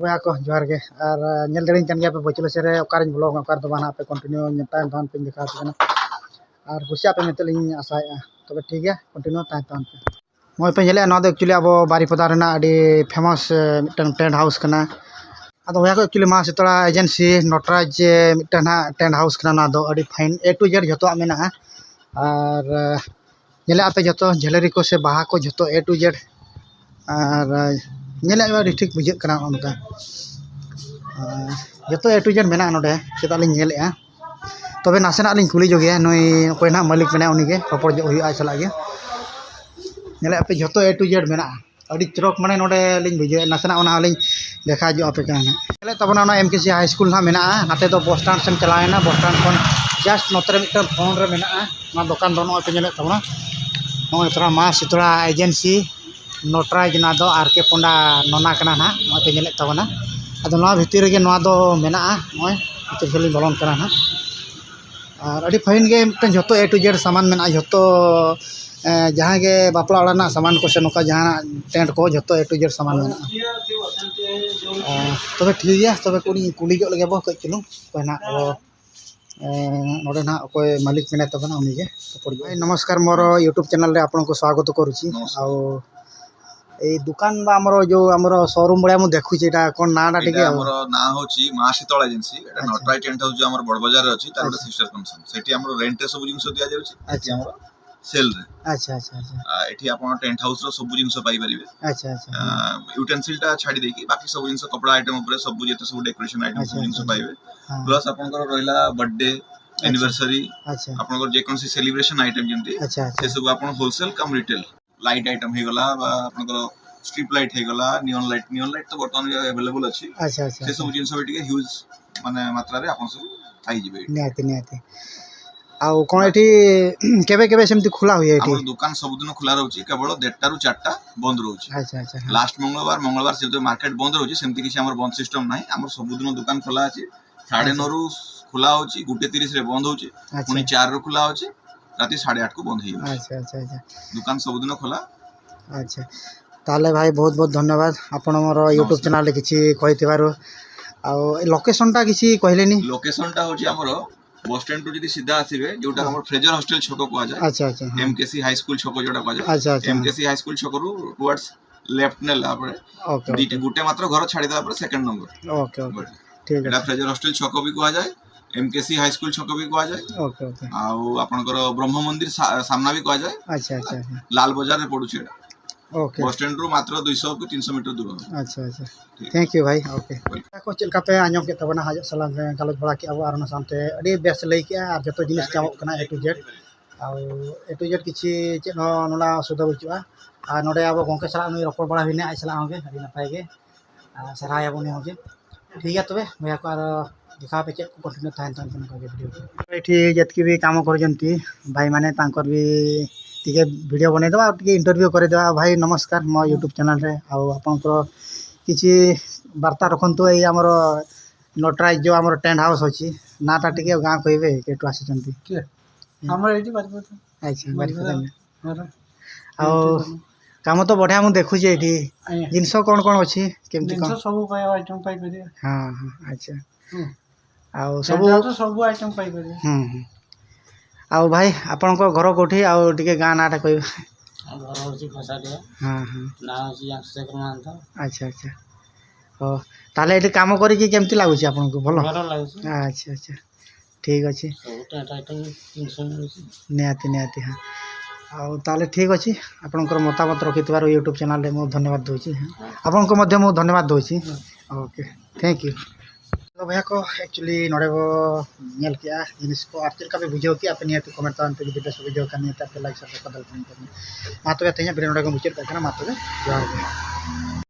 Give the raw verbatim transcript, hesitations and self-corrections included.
ᱵᱚᱭᱦᱟ ᱠᱚ, ᱡᱚᱦᱟᱨ ᱜᱮ᱾ ᱟᱨ, ᱟᱸ, ᱧᱮᱞ ᱫᱟᱲᱮᱧ ᱠᱟᱱ ᱜᱮᱭᱟ ᱯᱮ ᱵᱟᱹᱪᱞᱟᱹ ᱥᱮᱫ ᱨᱮ ᱚᱠᱟᱨᱮᱧ vlog ᱟ, ᱚᱠᱟ ᱨᱮᱫᱚ ᱵᱟᱝ ᱦᱟᱸᱜ ᱯᱮ continue ᱧᱮᱞ ᱛᱟᱭᱚᱢ ᱛᱟᱭᱚᱢ ᱯᱮᱧ ᱫᱮᱠᱷᱟᱣ ᱟᱯᱮ ᱠᱟᱱᱟ᱾ ᱟᱨ ᱠᱩᱥᱤᱭᱟᱜ ᱯᱮ ᱢᱮᱱᱛᱮ ᱞᱤᱧ ᱟᱥᱟᱭᱮᱫᱼᱟ᱾ ᱛᱚᱵᱮ ᱴᱷᱤᱠ ᱜᱮᱭᱟ, continue ᱛᱟᱭᱚᱢ ᱛᱟᱭᱚᱢ ᱯᱮ᱾ ᱱᱚᱜᱼᱚᱭ ᱯᱮ ᱧᱮᱞᱮᱫᱼᱟ, ᱱᱚᱣᱟ ᱫᱚ actually ᱟᱵᱚ ᱵᱟᱨᱤᱯᱟᱫᱟ ᱨᱮᱱᱟᱜ ᱟᱹᱰᱤ famous, ᱮ, ᱢᱤᱫᱴᱟᱝ tent house ᱠᱟᱱᱟ᱾ ᱟᱫᱚ ᱵᱚᱭᱦᱟ ᱠᱚ, actually ᱢᱟ ᱥᱤᱛᱲᱟ agency ᱱᱚᱴᱨᱟᱡᱽ, ᱮ, ᱢᱤᱫᱴᱟᱝ ᱦᱟᱸᱜ tent house ᱠᱟᱱᱟ᱾ ᱱᱚᱣᱟ ᱫᱚ ᱟᱹᱰᱤ fine, A to Z ᱡᱷᱚᱛᱚᱣᱟᱜ ᱢᱮᱱᱟᱜᱼᱟ᱾ ᱟᱨ, ᱮ, ᱧᱮᱞᱮᱫᱼᱟ ᱯᱮ ᱡᱷᱚᱛᱚ ᱡᱷᱟᱹᱞᱟᱹᱨᱤ ᱠᱚ ᱥᱮ ᱵᱟᱦᱟ ᱠᱚ ᱡᱷᱚᱛᱚ A to Z᱾ ᱟᱨ, ᱮ, ᱧᱮᱞᱮᱫ ᱯᱮ ᱟᱹᱰᱤ ᱴᱷᱤᱠ ᱵᱩᱡᱷᱟᱹᱜ ᱠᱟᱱᱟ ᱱᱚᱜᱼᱚ ᱱᱚᱝᱠᱟ᱾ ᱟᱨ ᱡᱷᱚᱛᱚ A to Z ᱢᱮᱱᱟᱜᱼᱟ ᱱᱚᱰᱮ, ᱪᱮᱫᱟᱜ ᱞᱤᱧ ᱧᱮᱞᱮᱫᱼᱟ᱾ ᱛᱚᱵᱮ ᱱᱟᱥᱮᱱᱟᱜ ᱞᱤᱧ ᱠᱩᱞᱤ ᱧᱚᱜᱮᱭᱟ, ᱱᱩᱭ ᱚᱠᱚᱭ ᱱᱟᱦᱟᱜ ᱢᱟᱹᱞᱤᱠ ᱢᱮᱱᱟᱭᱟ, ᱩᱱᱤᱜᱮ ᱨᱚᱯᱚᱲ ᱧᱚᱜ ᱦᱩᱭᱩᱜᱼᱟ, ᱟᱡ ᱥᱟᱞᱟᱜ ᱜᱮ᱾ ᱧᱮᱞᱮᱫ ᱯᱮ ᱡᱷᱚᱛᱚ A to Z ᱢᱮᱱᱟᱜᱼᱟ, ᱟᱹᱰᱤ ᱪᱚᱨᱚᱠ ᱢᱟᱱᱮ ᱱᱚᱰᱮ ᱞᱤᱧ ᱵᱩᱡᱷᱟᱹᱣᱮᱫ, ᱱᱟᱥᱮᱱᱟᱜ ᱚᱱᱟ ᱦᱚᱸᱞᱤᱧ ᱫᱮᱠᱷᱟᱣ ᱧᱚᱜ ᱟᱯᱮ ᱠᱟᱱᱟ ᱱᱟᱦᱟᱜ᱾ ᱧᱮᱞᱮᱫ ᱛᱟᱵᱚᱱᱟ ᱚᱱᱟ M K C high school ᱱᱟᱦᱟᱜ ᱢᱮᱱᱟᱜᱼᱟ, ᱱᱟᱛᱮ ᱫᱚ bus stand ᱥᱮᱫ ᱮᱢ ᱪᱟᱞᱟᱣᱮᱱᱟ, bus stand ᱠᱷᱚᱱ just ᱱᱚᱛᱮ ᱨᱮ ᱢᱤᱫᱴᱟᱝ front ᱨᱮ ᱢᱮᱱᱟᱜᱼᱟ ᱱᱚᱣᱟ ᱫᱚᱠᱟᱱ ᱫᱚ᱾ ᱱᱚᱜᱼᱚᱭ ᱯᱮ ᱧᱮᱞᱮᱫ ᱛᱟᱵᱚᱱᱟ, ᱱᱚᱜᱼᱚᱭ ᱛᱷᱚᱲᱟ ᱢᱟ ᱥᱤᱛᱲᱟ agency ᱱᱚᱴᱨᱟᱡᱽ, ᱱᱚᱣᱟ ᱫᱚ R K ᱯᱚᱱᱰᱟ ᱱᱚᱱᱟ ᱠᱟᱱᱟ ᱱᱟᱦᱟᱜ, ᱱᱚᱜᱼᱚᱭ ᱯᱮ ᱧᱮᱞᱮᱫ ᱛᱟᱵᱚᱱᱟ᱾ ᱟᱫᱚ ᱱᱚᱣᱟ ᱵᱷᱤᱛᱤᱨ ᱨᱮᱜᱮ ᱱᱚᱣᱟ ᱫᱚ ᱢᱮᱱᱟᱜᱼᱟ, ᱱᱚᱜᱼᱚᱭ ᱵᱷᱤᱛᱤᱨ ᱥᱮᱫ ᱞᱤᱧ ᱵᱚᱞᱚᱱ ᱠᱟᱱᱟ ᱱᱟᱦᱟᱜ᱾ ᱟᱨ ᱟᱹᱰᱤ fine ᱜᱮ ᱢᱤᱫᱴᱮᱱ ᱡᱷᱚᱛᱚ A to Z ᱥᱟᱢᱟᱱ ᱢᱮᱱᱟᱜᱼᱟ, ᱡᱷᱚᱛᱚ, ᱮ, ᱡᱟᱦᱟᱸ ᱜᱮ ᱵᱟᱯᱞᱟ ᱚᱲᱟᱜ ᱨᱮᱱᱟᱜ ᱥᱟᱢᱟᱱ ᱠᱚ ᱥᱮ ᱱᱚᱝᱠᱟ ᱡᱟᱦᱟᱱᱟᱜ tent ᱠᱚ ᱡᱷᱚᱛᱚ A to Z ᱥᱟᱢᱟᱱ ᱢᱮᱱᱟᱜᱼᱟ᱾ ᱮ, ᱛᱚᱵᱮ ᱴᱷᱤᱠ ᱜᱮᱭᱟ, ᱛᱚᱵᱮ ᱠᱚ ᱠᱩᱞᱤ ᱧᱚᱜ ᱞᱮᱜᱮ ᱵᱚ ᱠᱟᱹᱡ ᱪᱩᱞᱩᱝ ᱚᱠᱚᱭ ᱱᱟᱦᱟᱜ ᱟᱵᱚ, ᱮ, ᱱᱚᱰᱮ ᱱᱟᱦᱟᱜ ᱚᱠᱚᱭ ᱢᱟᱹᱞᱤᱠ ᱢᱮᱱᱟᱭ ᱛᱟᱵᱚᱱᱟ ᱩᱱᱤᱜᱮ ᱨᱚᱯᱚᱲ ᱡᱚᱝ᱾ ଭାଇ ନମସ୍କାର, ମୋର YouTube ଚ୍ୟାନେଲରେ ଆପଣଙ୍କୁ ସ୍ୱାଗତ କରୁଛି। ନମସ୍କାର। ଆଉ ଏଇ ଦୋକାନ ବା ଆମର ଯୋଉ ଆମର ସୋରୁମ ଭଳିଆ ମୁଁ ଦେଖୁଛି, ଏଇଟା କଣ ନାଁ ଟା ଟିକେ ଏଇଟା ଆଉ? ଆମର ନାଁ ହଉଛି ମା ଶୀତଳ ଏଜେନ୍ସି। ଏଇଟା ଆଚ୍ଛା। ନଟରାଜ ଟେଣ୍ଟ ହାଉସ ଯୋଉ ଆମର ବଡ଼ବଜାରରେ ଅଛି, ତାର ଗୋଟେ ଆଚ୍ଛା। Sister concern. ସେଠି ଆମର ରେଣ୍ଟରେ ସବୁ ଜିନିଷ ଦିଆଯାଉଛି। ଏଠି ଆଚ୍ଛା। ଆମର ସେଲରେ। ଆଚ୍ଛା, ଆଚ୍ଛା, ଆଚ୍ଛା। ଆ, ଏଠି ଆପଣ ଟେଣ୍ଟ ହାଉସର ସବୁ ଜିନିଷ ପାଇପାରିବେ। ଆଚ୍ଛା, ଆଚ୍ଛା। ଆ, ୟୁଟେନସିଲଟା ଛାଡ଼ି ଦେଇକି ବାକି ସବୁ ଜିନିଷ, କପଡ଼ା ଆଇଟମ ଉପରେ ସବୁ, ଯେତେ ସବୁ ଡେକୋରେସନ ଆଇଟମ, ଆଚ୍ଛା, ସବୁ ଜିନିଷ ଆଚ୍ଛା। ପାଇବେ। ହଁ। ପ୍ଲସ୍ ଆପଣଙ୍କର ରହିଲା ବର୍ଥଡେ, ଆଚ୍ଛା। ଆନିଭର୍ସରୀ, ଆଚ୍ଛା। ଆପଣଙ୍କର ଯେକୌଣସି ସେଲିବ୍ରେସନ ଆଇଟମ ଯେମିତି, ଆଚ୍ଛା, ଆଚ୍ଛା। ସେସବୁ ଆପଣ ହୋଲସେଲ କମ୍ ରିଟେଲ। ଲାଇଟ୍ ଆଇଟମ ହେଇଗଲା ବା ଆପଣଙ୍କର ଷ୍ଟ୍ରିପ୍ ଲାଇଟ୍ ହେଇଗଲା, ନିଅନ ଲାଇଟ୍, ନିଅନ ଲାଇଟ୍ ତ ବର୍ତ୍ତମାନ ଆଭେଲେବଲ ଅଛି। ଆଚ୍ଛା, ଆଚ୍ଛା, ସେସବୁ ଆଚ୍ଛା। ଜିନିଷ ବି ଟିକେ ହ୍ୟୁଜ ମାନେ ମାତ୍ରାରେ ଆପଣ ସବୁ ପାଇଯିବେ ଏଠି। ନିହାତି, ନିହାତି। ଆଉ କଣ ଏଠି କେବେ କେବେ ସେମିତି ଖୋଲା ହୁଏ ଏଠି? ଆମର ଦୋକାନ ସବୁଦିନ ଖୋଲା ରହୁଛି, କେବଳ ଦେଢ଼ଟାରୁ ଚାରିଟା ବନ୍ଦ ରହୁଛି। ଆଚ୍ଛା, ଆଚ୍ଛା, ହଁ। ଲାଷ୍ଟ ମଙ୍ଗଳବାର, ମଙ୍ଗଳବାର ଯେହେତୁ ମାର୍କେଟ ବନ୍ଦ ରହୁଛି, ସେମିତି କିଛି ଆମର ବନ୍ଦ ସିଷ୍ଟମ ନାହିଁ। ଆମର ସବୁଦିନ ଦୋକାନ ଖୋଲା ଅଛି। ସାଢ଼େ ଆଚ୍ଛା। ନଅରୁ ଖୋଲା ହଉଛି, ଗୋଟେ ତିରିଶରେ ବନ୍ଦ ହଉଛି, ଆଚ୍ଛା। ପୁଣି ଚାରିରୁ ଖୋଲା ହଉଛି, ରାତି ସାଢ଼େ ଆଠକୁ ବନ୍ଦ ହେଇଯାଉଛି। ଆଚ୍ଛା, ଆଚ୍ଛା, ଆଚ୍ଛା। ଦୋକାନ ସବୁଦିନ ଖୋଲା। ଆଚ୍ଛା। ତାହେଲେ ଭାଇ, ବହୁତ ବହୁତ ଧନ୍ୟବାଦ, ଆପଣ ମୋର YouTube ନମସ୍କାର। ଚ୍ୟାନେଲରେ କିଛି କହିଥିବାରୁ। ଆଉ ଏ ଲୋକେସନଟା କିଛି କହିଲେନି? ଲୋକେସନଟା ହଉଛି ଆମର ବସ୍ ଷ୍ଟାଣ୍ଡରୁ ଯଦି ସିଧା ଆସିବେ, ଯୋଉଟା ଆମର ଫ୍ରେଜର ହଷ୍ଟେଲ ଛକ କୁହାଯାଏ, ଆଚ୍ଛା, ଆଚ୍ଛା, ହଁ। ଏମକେସି ହାଇସ୍କୁଲ ଛକ ଯୋଉଟା କୁହାଯାଏ, ଆଚ୍ଛା, ଆଚ୍ଛା, ହଁ। ଏମକେସି ହାଇସ୍କୁଲ ଛକରୁ ଟୁୱାର୍ଡସ୍ ଲେଫ୍ଟ ନେଲା ପରେ ଓକେ, ଦିଟି, ଓକେ। ଗୋଟେ ମାତ୍ର ଘର ଛାଡ଼ିଦେଲା ପରେ ସେକେଣ୍ଡ ନମ୍ବର। Okay, okay. ବଢ଼ିଆ। ଠିକ୍ ଏଇଟା ଅଛି। ଫ୍ରେଜର ହଷ୍ଟେଲ ଛକ ବି କୁହାଯାଏ, ଏମକେସି ହାଇସ୍କୁଲ ଛକ ବି କୁହାଯାଏ। Okay, okay. ଆଉ ଆପଣଙ୍କର ବ୍ରହ୍ମ ମନ୍ଦିର ସା-, ସାମ୍ନା ବି କୁହାଯାଏ। ଆଚ୍ଛା, ଆଚ୍ଛା, ଆଚ୍ଛା। ଲାଲ ବଜାରରେ ପଡ଼ୁଛି ଏଇଟା। ଓକେ। ବସ୍ ଷ୍ଟାଣ୍ଡରୁ ମାତ୍ର ଦୁଇଶହ କି ତିନିଶହ ମିଟର ଦୂର ହବ। ᱟᱪᱪᱷᱟ, ᱟᱪᱪᱷᱟ᱾ ᱴᱷᱤᱠ᱾ Thank you ᱵᱷᱟᱭ᱾ ᱳᱠᱮ᱾ ᱠᱚ ᱪᱮᱫ ᱞᱮᱠᱟ ᱯᱮ ᱟᱸᱡᱚᱢ ᱠᱮᱫ ᱛᱟᱵᱚᱱᱟ, ᱦᱟᱡᱚᱜ ᱥᱟᱞᱟᱜ ᱜᱟᱞᱚᱪ ᱵᱟᱲᱟ ᱠᱮᱫᱼᱟ ᱵᱚ, ᱟᱨ ᱚᱱᱟ ᱥᱟᱶᱛᱮ ᱟᱹᱰᱤ ᱵᱮᱥ ᱞᱟᱹᱭ ᱠᱮᱫᱼᱟ, ᱟᱨ ᱡᱚᱛᱚ ᱡᱤᱱᱤᱥ ᱧᱟᱢᱚᱜ ᱠᱟᱱᱟ A to Z᱾ R A to Z ᱠᱤᱪᱷᱤ ᱪᱮᱫ ᱦᱚᱸ ᱱᱚᱰᱮ ᱚᱥᱩᱵᱤᱫᱷᱟ ᱵᱟᱹᱪᱩᱜᱼᱟ᱾ ᱟᱨ ᱱᱚᱰᱮ ᱟᱵᱚ ᱜᱚᱢᱠᱮ ᱥᱟᱞᱟᱜ ᱱᱩᱭ ᱨᱚᱯᱚᱲ ᱵᱟᱲᱟ ᱦᱩᱭᱱᱟ, ᱟᱡ ᱥᱟᱞᱟᱜ ᱦᱚᱸ ᱜᱮ ᱟᱹᱰᱤ ᱱᱟᱯᱟᱭ ᱜᱮ᱾ ᱟᱨ ᱥᱟᱨᱦᱟᱣ ᱮᱭᱟ ᱵᱚᱱ ᱩᱱᱤ ᱦᱚᱸ ᱜᱮ᱾ ᱴᱷᱤᱠ ᱜᱮᱭᱟ ᱛᱚᱵᱮ ᱵᱚᱭᱦᱟ ᱠᱚ, ᱟᱨ ᱫᱮᱠᱷᱟ ᱯᱮ ᱪᱮᱫ ᱠᱚ continue ᱛᱟᱦᱮᱱ ᱛᱟᱦᱮᱱ ᱠᱟᱱᱟ ᱚᱱᱠᱟ ᱜᱮ video ᱠᱚ᱾ ଏଠି ଯେତିକି ବି କାମ କରୁଛନ୍ତି ଭାଇମାନେ, ତାଙ୍କର ବି ଟିକେ ଭିଡ଼ିଓ ବନେଇଦେବା ଆଉ ଟିକେ ଇଣ୍ଟରଭ୍ୟୁ କରିଦେବା। ଭାଇ ନମସ୍କାର, ମୋ YouTube ଚ୍ୟାନେଲରେ। ଆଉ ଆପଣଙ୍କର କିଛି ବାର୍ତ୍ତା ରଖନ୍ତୁ। ଏଇ ଆମର ନଟରାଜ ଯେଉଁ ଆମର ଟେଣ୍ଟ ହାଉସ୍ ଅଛି, ନାଁଟା ଟିକେ ଗାଁ କହିବେ, କେଠୁ ଆସିଛନ୍ତି? କିଏ? ଆମର ଏଇଠି ବାରିପଦା। ଆଚ୍ଛା, ବାରିପଦା। ବାରିପଦା। ଘର। ଆଉ ଏଇଠି ଘର। କାମ ତ ବଢ଼ିଆ ମୁଁ ଦେଖୁଛି ଏଇଠି। ଆଜ୍ଞା। ଜିନିଷ କ'ଣ କ'ଣ ଅଛି, କେମିତି ଜିନିଷ କ'ଣ? ସବୁ ପାଇ-, ଆଇଟମ୍ ପାଇପାରିବେ। ହଁ, ହଁ, ଆଚ୍ଛା। ହୁଁ। ଆଉ ଟେଣ୍ଟ ସବୁ ହାଉସ୍ ସବୁ ଆଇଟମ୍ ପାଇପାରିବେ। ହୁଁ, ହୁଁ। ଆଉ ଭାଇ, ଆପଣଙ୍କ ଘର କୋଉଠି? ଆଉ ଟିକେ ଗାଁ ନାଁଟା କହିବେ। ଆମ ଘର ହଉଛି ଘଷାଡ଼ିଆ। ହଁ, ହଁ। ନାଁ ହଉଛି ୟାଙ୍କୁ ଶେଖର ମହାନ୍ତ। ଆଚ୍ଛା, ଆଚ୍ଛା। ହଉ, ତାହେଲେ ଏଠି କାମ କରିକି କେମିତି ଲାଗୁଛି ଆପଣଙ୍କୁ? ଭଲ? ଭଲ ଲାଗୁଛି। ଆଚ୍ଛା, ଆଚ୍ଛା। ଠିକ୍ ଅଛି। ସବୁ ଟେଣ୍ଟ ଆଇଟମ୍ ଜିନିଷ ମିଳୁଛି। ନିହାତି, ନିହାତି, ହଁ। ଆଉ ତାହେଲେ ଠିକ୍ ଅଛି, ଆପଣଙ୍କର ମତାମତ ରଖିଥିବାରୁ YouTube ଚ୍ୟାନେଲରେ ମୁଁ ଧନ୍ୟବାଦ ଦେଉଛି। ଆପଣଙ୍କୁ ମଧ୍ୟ ମୁଁ ଧନ୍ୟବାଦ ଦେଉଛି। Okay, thank you। ᱛᱚ ᱵᱚᱭᱦᱟ ᱠᱚ, actually ᱱᱚᱰᱮ ᱵᱚ ᱧᱮᱞ ᱠᱮᱜᱼᱟ ᱡᱤᱱᱤᱥ ᱠᱚ, ᱟᱨ ᱪᱮᱫ ᱞᱮᱠᱟ ᱯᱮ ᱵᱩᱡᱷᱟᱹᱣ ᱠᱮᱜᱼᱟ? ᱟᱯᱮ ᱱᱤᱭᱟᱹ ᱠᱚ ᱠᱚᱢᱮᱱᱴ ᱛᱟᱞᱟᱝ ᱛᱮ, ᱡᱩᱫᱤ ᱵᱮᱥ ᱯᱮ ᱵᱩᱡᱷᱟᱹᱣ ᱠᱷᱟᱱ ᱱᱤᱭᱟᱹ ᱛᱮ ᱟᱯᱮ ᱞᱟᱭᱤᱠ ᱥᱮᱭᱟᱨ ᱠᱚ ᱫᱟᱞ ᱛᱟᱵᱚᱱ ᱯᱮ᱾ ᱢᱟ ᱛᱚᱵᱮ ᱛᱮᱦᱮᱧᱟᱜ ᱵᱷᱤᱰᱤᱭᱳ ᱱᱚᱰᱮ ᱜᱮ ᱢᱩᱪᱟᱹᱫ ᱠᱟᱜ ᱠᱟᱱᱟ᱾ ᱢᱟ ᱛᱚᱵᱮ ᱡᱚᱦᱟᱨ ᱜᱮ᱾